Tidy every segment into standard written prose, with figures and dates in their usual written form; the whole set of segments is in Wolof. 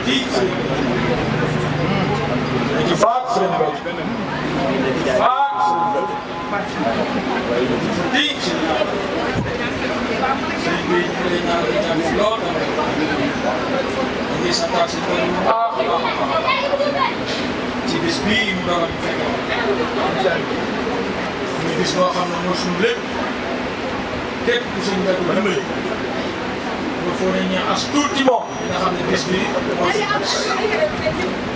tiit ci faat sëriñ Béthio faat sëriñ Béthio tiit sëriñ bi ñu ngi lay ñaan fi lool ngi santaat si borom bu baax a baax ci bis bii mu doon fekk muy bis boo xam ne mooy suñu lépp képp ku suñu mbéy mi dimbali ba foo ne ñaa as tuut ci moom nga xam ne bis bii mooy suñu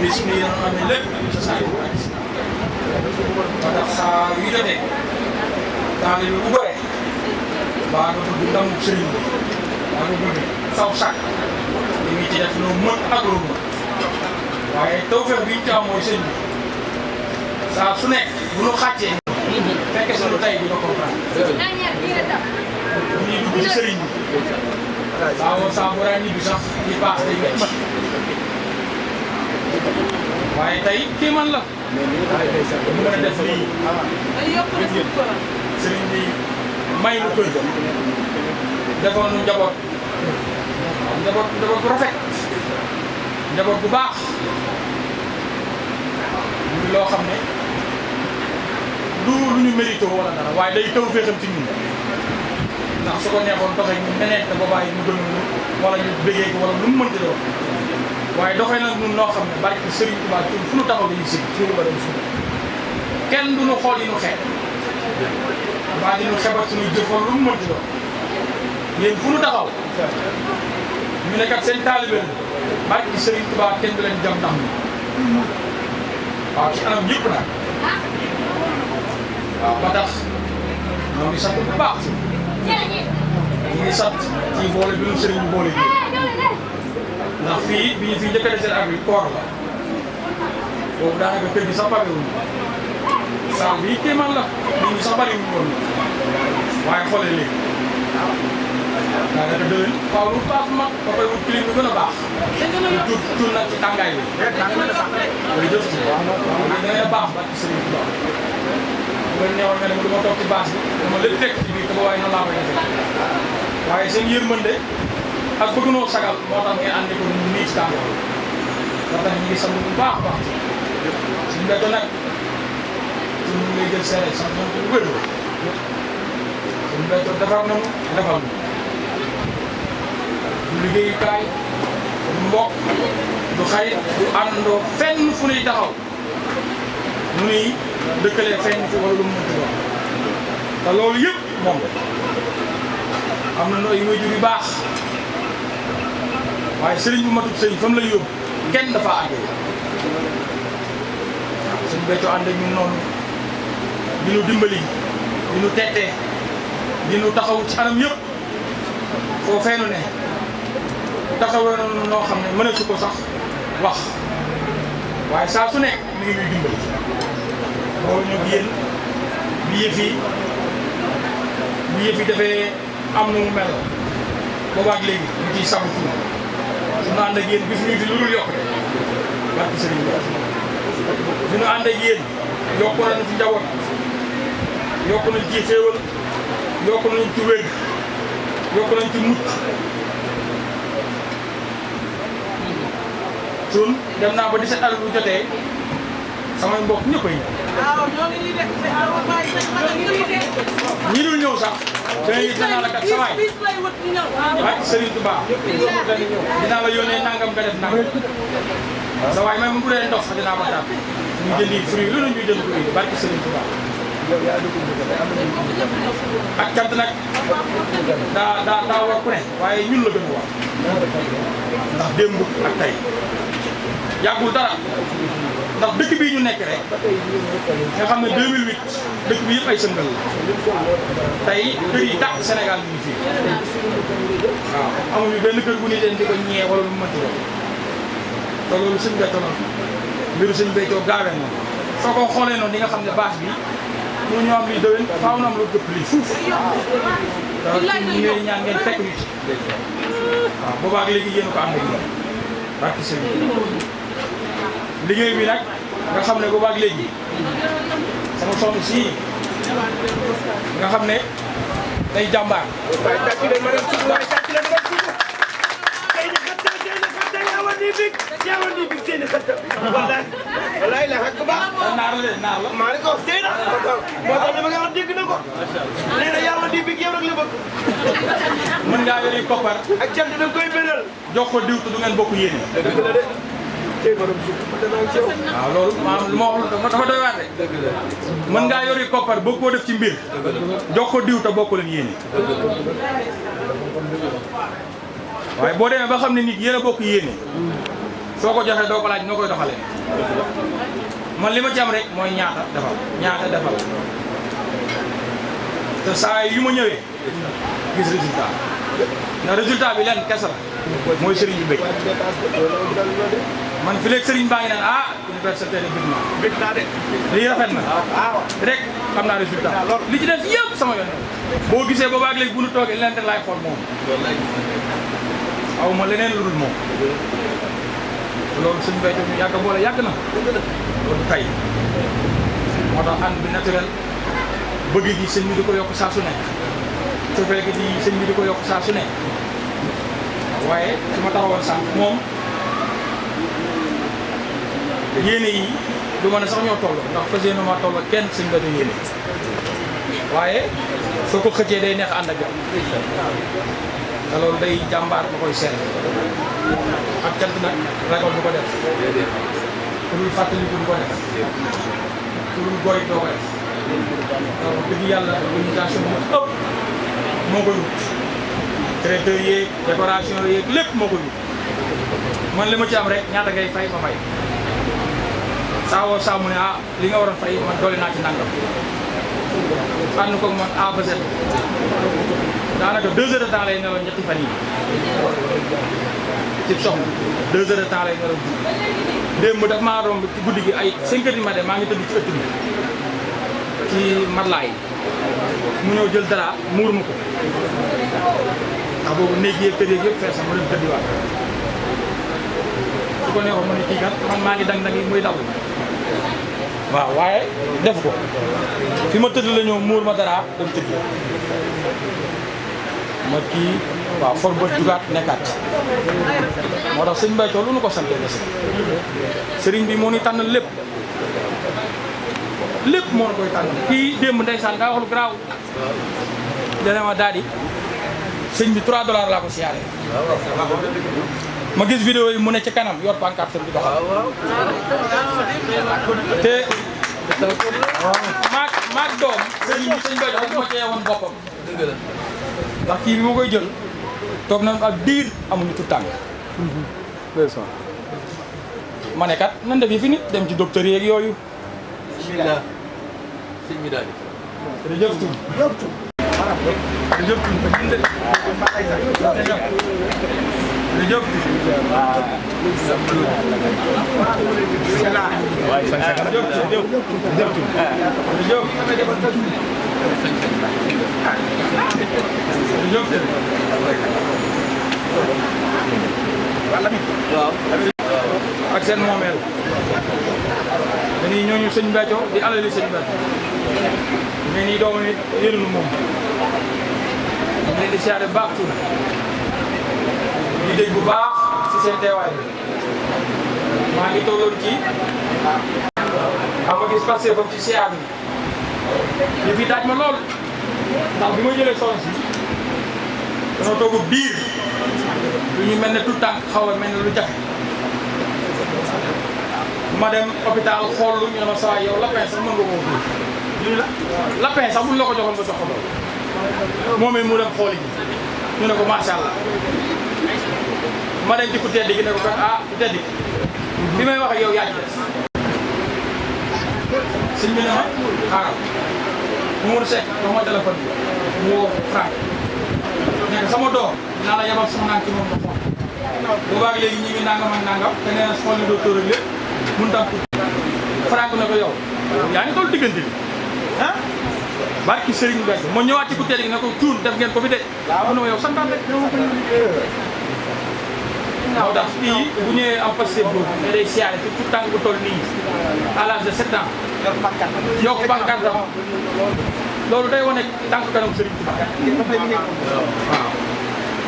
bis bii dañoo amee lépp ci saa yu baax ba tax saa yu jotee taalibe bu bëree baa nga bëgg ndamu sëriñ bi baa nga bëgg saw sàkk li ngi ci def loo mën ak loo mën waaye tawfeex bi ñu ci am mooy sëñ bi saa su nekk bu ñu xàccee fekke sunu tey bi nga comprendre bu ñuy dugg ci sëriñ bi saa bu raa ñibbi sax di paas day métti waaye tey kii man la mu mën a def lii sëriñ bi may nu kër defoon nu njaboot bu rafet njaboot bu baax muy loo xam ne du lu ñu mérito wala dara waaye day taw féexam ci ñun ndax su ko neexoon doxee ñu neneen te boobaa yi mu gën wala ñu bëggee ko wala lu mu mënti doon waaye doxee nag ñun noo xam ne barke Serigne Touba ci fu nu taxaw dañuy sëgg ci ba dem suñu kenn du ñu xool yi ñu xeeb mbaa di ñu xebat suñuy jëf wala lu mu mënti doon yéen fu nu taxaw ñu ne kat seen taalibe barke Serigne Touba kenn du leen jam ndax mi waaw ci anam yëpp nag waaw ba tax ñoo ngi sant bu baax ñu ngi sant ci boole bi ñu sëriñ bi boole bi ndax fii bi ñu fi njëkk a desee ak bi koor la boobu daanaka kër gi sax bariwuñu saal bi kéemaan la nit ñi sax bariwuñu woon waaye xoolee léegi daanaka déwén faaw lu baax mag ba koy wut clim bi gën a baax tuut nag ci tàngaay bi loolu jëf ci dangay a baax ba ci sëriñ bi baax bu leen neewoon nga ne du ma toog ci bâche bi dama lépp fekk ci biir te ba waaye noonu laa koy defee waaye seen yërmande ak bëgg noo sagal moo tax ngeen àndi ko nii ci tàngoor moo tax ñu ngi sant bu baax baax suñu mbéto nag suñu ñu ngay jël seere sant nañ ko bu wér suñu mbéto defar nañu defal ñu du liggéeyukaay du mbokk du xarit du àndandoo fenn fu nuy taxaw mu nuy dëkkalee fenn fi wala lu mu mënti doon te loolu yëpp moom la am na nooy waajur yu baax waaye sëriñ bu matut sëriñ fa mu lay yóbbu kenn dafa àggee waaw suñu béykat ànd ak ñun noonu di nu dimbali di nu tettee di nu taxaw ci anam yëpp foo feenu ne taxawee noonu noo xam ne mënatu ko sax wax waaye saa su nekk mi ngi ñuy dimbali boo ñëw yéen bi yëf yi dafee am na mu mel boobaag léegi ñu ciy sàmm tuuti su ñu ànd ak yéen gis ñu fi lu dul yokkute barke sëriñ bi su ñu ànd ak yéen yokku nañu ci njaboot yokku nañ ci xéewal yokku nañ ci wér yokku nañ ci mucc sun dem naa ba 17 avril bu jotee samay mbokk ñëpp a ñëw. ñi dul ñëw sax. da ngay gis naa la kat sa waay. waaye Serigne Touba. dinaa la yónnee nangam nga def nangam. sa waay même bu dee ndox sax dinaa ko tàmm. ñu jëndi fruit lu ne ñu jënd fruit barke Serigne Touba. ak cant nag daa war ku ne waaye ñun la gën a war. ndax démb ak tey yàggul dara. ndax dëkk bii ñu nekk rek nga xam ne 2008 dëkk bi yëpp ay sëngal la tey kër yi dàq Sénégal bi ñu fii waaw amuñu benn kër bu ni leen di ko ñee wala lu mënti doon te loolu sëñ Béthio noonu mbiru sëñ Béthio gaawee noonu soo ko xoolee noonu di nga xam ne bâche bi mu ñu am lii déwén faaw na am lu gëpp lii fuuf te ñu ngeen ñaan ngeen fekk ñu ci waaw boobaag léegi yéen ko ànd ak ñoom barki sëñ liggéey bi nag nga xam ne boobaag léegi sama soxna si nga xam ne day jàmbaar naar la de naar la. maa ngi ko tey na. moo tax dama nga wax dégg na ko. nee na yàlla di bëgg yow rek la bëgg. mën ngaa yori koppar. ak cant da nga koy bëral. jox ko diw te du ngeen bokk yéene. dëgg la de. tey borom suuf man danaa ci yow. waaw loolu maanaam lu ma wax dafa doy waar de. dëgg la. mën ngaa yori koppar boo ko def ci mbir. jox ko diw te bokk leen yéene. waaye boo demee ba xam ne nit yéen a bokk yéene. soo ko joxee doo ko laaj noo koy doxalee. man li ma ci am rek mooy ñaata defal te saa yu ma ñëwee gis résultat ndax résultat bi lenn kese la mooy sëriñ bi bëgg man fi léegi sëriñ baa ngi naan ah université de bëgg naa de lii rafet na rek xam naa résultat li ci des yëpp sama yoon boo gisee boobaag léegi bu nu toogee leen rek laay xool moom aw ma leneen lu dul moom loolu suñu béykat ñu yàgg boole yàgg na loolu tey moo tax ànd bi naturel bëgg gi sëñ bi di ko yokk saa su ne cofeel gi di sëñ bi di ko yokk saa su ne waaye su ma taxawoon sànq moom yéene yi du ma ne sax ñoo toll ndax fas yéene maa toll kenn sëñ bi da yéene waaye soo ko xëccee day neex ànd ak yow te loolu day jàmbaar ba koy seet ak cant nag ragal du ko def ku dul fàttaliku du ko def ku dul goy doo ko def donc dëgg yàlla organisation bi ëpp moo koy wut traiteur yeeg décoration yeeg lépp moo koy wut man li ma ci am rek ñaata ngay fay ma fay saa woo saa mu ne ah li nga waroon fay man doole naa ci nangam ànd ko man A ba Z daanaka 2 heures de temps lay nelaw ñetti fan yi ci soxna 2 heures de temps lay nelaw démb daf maa romb ci guddi gi ay 5 heures du matin maa ngi tëdd ci ëtt bi ci matelas yi mu ñëw jël dara muur ma ko ndax boobu néeg yeeg kër yeeg yëpp fees na mu dem tëddiwaat su ko neexoon ma ne kii kat man maa ngi dang-dang yi muy daw waaw waaye def ko fi ma tëdd la ñëw muur ma dara dem tëdd ma kii waaw for ba jugaat nekkaat moo tax sëñ Béthio lu nu ko sante des sëriñ bi moo ni tànn lépp moo na koy tànn kii démb ndeysaan daa wax lu garaaw dana ma daal di sëñ bi $3 laa ko siyaare ma gis vidéo yi mu ne ci kanam yor pancarte bi doxal te maag doom sëñ Béthio bu ma cee woon boppam ndax kii bi ma koy jël toog nañu ak diir amuñu tout tànk ma ne kat nan def yi fi nit dem ci docteur yeeg yooyu bismillah sëñ bi daal jërëjëf Tour jërëjëf Tour jërëjëf ak seen moomeel dañuy ñooñu sëñ Béthio di alali sëñ Béthio mais nii doomu nit yëlunu moom ñu leen di siyaare baax Tour di dégg bu baax si seen teewaay bi maa ngi tolloon ci ama gis passé foofu ci siyaar bi ñu fi daaj ma lool ndax bi ma jëlee soxna si dana toogu biir lu ñu mel ne tout tànk xaw a mel ne lu jafe ma dem hôpital xool lu ñu ne ma saa yow lapin sax mën nga koo kii lapin sax buñ la ko joxoon nga jox ko lool moom it mu dem xooli ji ñu ne ko macha allah ma dem ci ku tedd gi ne ko kat ah ku tedd gi bi may wax ak yow yaa ci des sëñ bi ne ma xaaral Mourou Seck jox ma téléphone bi mu woo Franck nekk sama doom dinaa la yabal sama naan ci moom nga xool boobaag léegi ñu ngi nangam ak nangam te nee na xool ni docteur ak lépp mun tam Franck ne ko yow yaa ngi toll diggante bi ah barki Serigne Béthio moo ñëwaat ci ku tedd gi ne ko cuun def ngeen ko fi de mu ne ma yow santaan rek moo tax fii bu ñëwee am passé boobu ne day siyaare ci tout tànk bu toll nii à l'âge de 7 ans yokk bànqaat am loolu day wane tànk kanam Serigne Touba waaw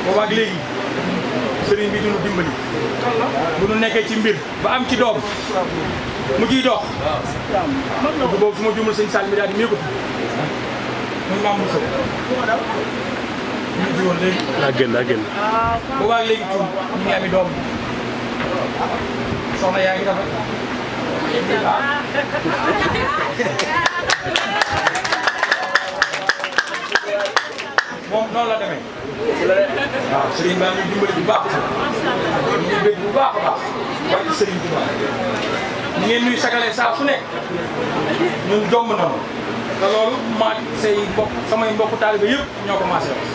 boobaag léegi sëriñ bi duñu dimbali bu nu nekkee ci mbir ba am ci doom mu ciy dox bu boobu su ma jumul sëñ Sall mi daal di méegatu muy maam Moussa ñu fi woon léegi daa génn boobaa léegi tuum ñu ngi ami doom soxna yaa ngi dafa moom noonu la demee waaw sëriñ baa ngi dimbali bu baax ñu ngi bég bu baax a baax wàcc sëriñ bu baax ñu ngeen nuy sagalee saa su nekk ñun jomb nañu te loolu maa say mbokk samay mbokk taalibe yëpp ñoo commencé wax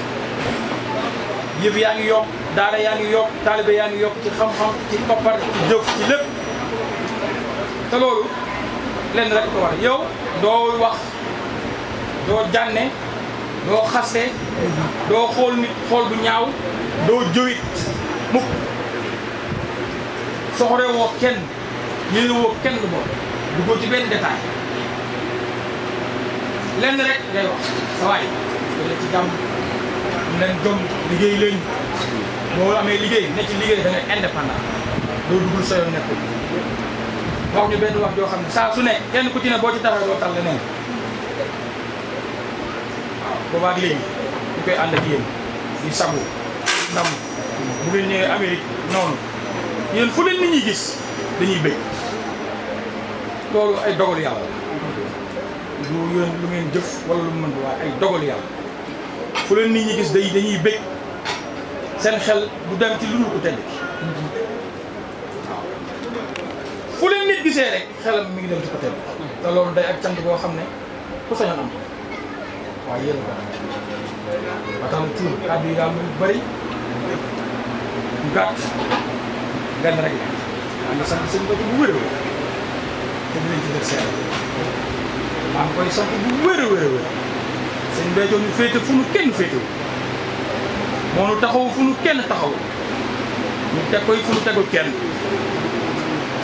yëf yaa ngi yokk daara yaa ngi yokk taalibe yaa ngi yokk ci xam-xam ci koppar ci jëf ci lépp te loolu lenn rek ko wax yow doo wax doo jànne doo xaste doo xool nit xool bu ñaaw doo jëwit mukk soxore woo kenn yéene woo kenn du bon duggoo ci benn détail lenn rek ngay wax sa waay leen ci jàmm am leen jom liggéey leen boo amee liggéey ne ci liggéey da ngay indépendant doo duggul sa yoon nekkul wax ñu benn wax joo xam ne saa su nekk kenn ku ci ne boo ci taxaw doo tal leneen waaw boobaag léegi ñu koy ànd ak yéen di sagu ndam bu ngeen ñëwee Amérique noonu yéen fu leen nit ñi gis dañuy bëgg loolu ay dogal yàlla du yéen lu ngeen jëf wala lu mën waaye ay dogal yàlla fu leen nit ñi gis dañuy bëgg seen xel du dem ci lu dul ko tedd waaw fu leen nit gisee rek xelam mi ngi dem ci ko tedd te loolu day ak cant boo xam ne ku sañoon am waaye yéen ko ba tax na tuur kàddu yi daal mu bëri bu gàtt benn rek la maa ngi sant sëñ Béthio bu wér a wér te dinañ ci def seet maa ngi koy sant bu wér a wér a wér sëñ Béthio ñu féete fu nu kenn féetewu moo nu taxaw fu nu kenn taxaw ñu teg koy fu nu tegul kenn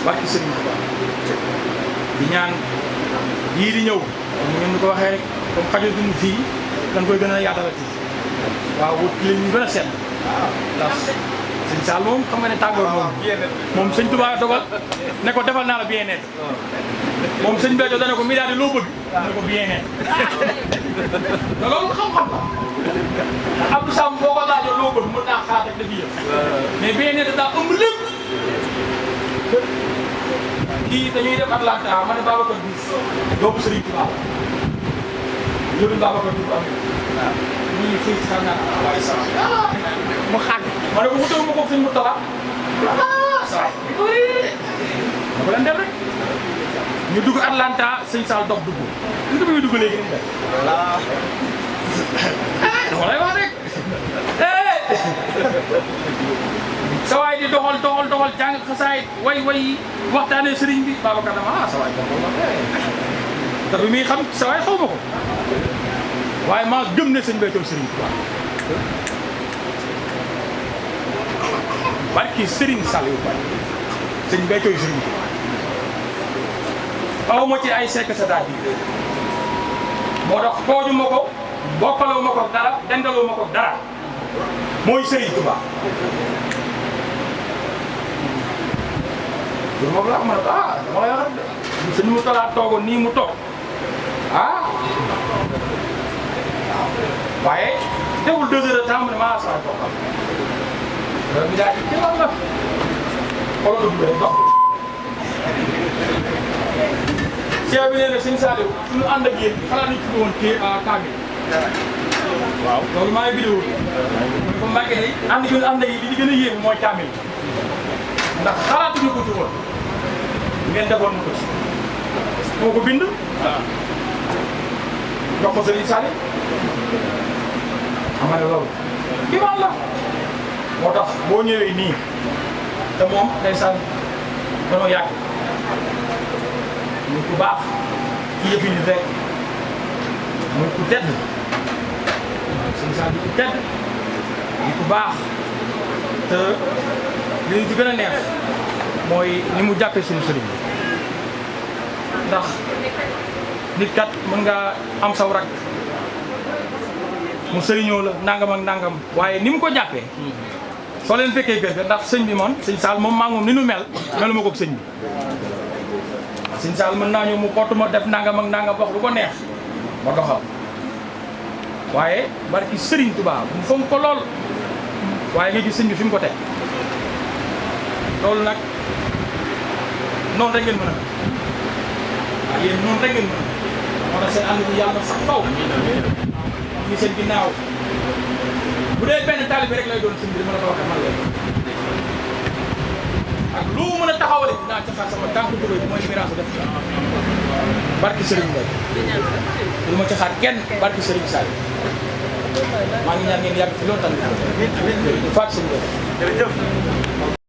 barki sëriñ Tuubaa di ñaan yii di ñëw comme ngeen ni ko waxee rek comme xajatuñu fii dañ koy gën a yaatalati waaw wut ki ñu gën a seet ndax sëñ Sall moom xam nga ne tàngoor moom sëñ Tuubaa dogal ne ko defal naa la bien-être moom sëñ Béthio dana ko mi daal di loo bëgg ne ko bien-être te loolu xam-xam la Abdou Sam boo ko laajoo loo bëgg mën naa xaar rek daf yëf mais bien-être daa ëmb lépp kii dañuy dem Atlanta ma ne Babacar Diouf doomu Serigne Touba yóbbu Babacar Diouf am waaw ñii fii ci xam naa waaye sax mu xàgg ma ne ko wutal ma ko sëñ mu tala saa ma ko leen dem rek ñu dugg Atlanta sëñ Sall dox dugg ñu ko muy dugg léegi ni mu def dama lay wax rek sa waay di doxal jàng xasaay way waxtaanee sëriñ bi Babacar dama sa waay doxal te bi muy xam sa waay xaw ma ko waaye maa gëm ne sëñ Béthio sëriñ Tuubaa barki sëriñ Saliou Ba sëñ Béthio sëriñ Tuubaa aw ma ci ay sekk sa daal bi moo tax tooju ma ko bokkaloo ma ko dara dendaloo ma ko dara mooy sëriñ Tuubaa loolu moom la ma ne ko dama lay wax de sëñ mu talaat toogoon nii mu toog waaye deful 2 heures de temps mu ne maa saa toog loolu bi daal di kéemaan la xoolal dugg rek dox Cheikh bi nee na sëñ Saliou suñu ànd ak yéen xalaat nañ ci woon kaamil waaw loolu maa ngi vidéo bi mu ne ko Mbacke day ànd gi ànd yi li gën a yéem mooy kaamil ndax xalaatuñu ko ci woon ngeen defoon mu ko ci moo ko bind jox ko Serigne Saliou xam nga ne loolu kii la moo tax boo ñëwee nii te moom ndeysaan danoo yàgg muy ku baax ci yëfi nit rek muy ku tedd Serigne Saliou ku tedd muy ku baax te li ñu ci gën a neex mooy ni mu jàppee suñu sëriñ ndax nit kat mën nga am saw rak mu sëriñoo la nangam ak nangam waaye ni mu ko jàppee soo leen fekkee kër ga ndax sëñ bi moom sëñ Saal moom maa ngi moom ni nu mel melu ma ko sëñ bi sëñ Saal mën naa ñëw mu kottu ma def nangam ak nangam wax lu ko neex ma doxal waaye barki Sëriñ Tuubaa mu fonk ko lool waaye nga gis sëñ bi fi mu ko teg loolu nag noonu rek ngeen mën a mel waaw yéen noonu rek ngeen mën a mel moo tax seen ànd bi yàlla sax faw ñu seen ginnaaw bu dee benn taalibe rek lay doon sëñ bi dama la ko waxee man léegi ak lu mën a taxawale dinaa ci xaar sama tànk dugub bi mooy miraas def barki Sëriñ Mbay du ma ci xaar kenn barki Sëriñ Sall maa ngi ñaan ngeen yàgg fi loolu tamit faat sëñ Mbay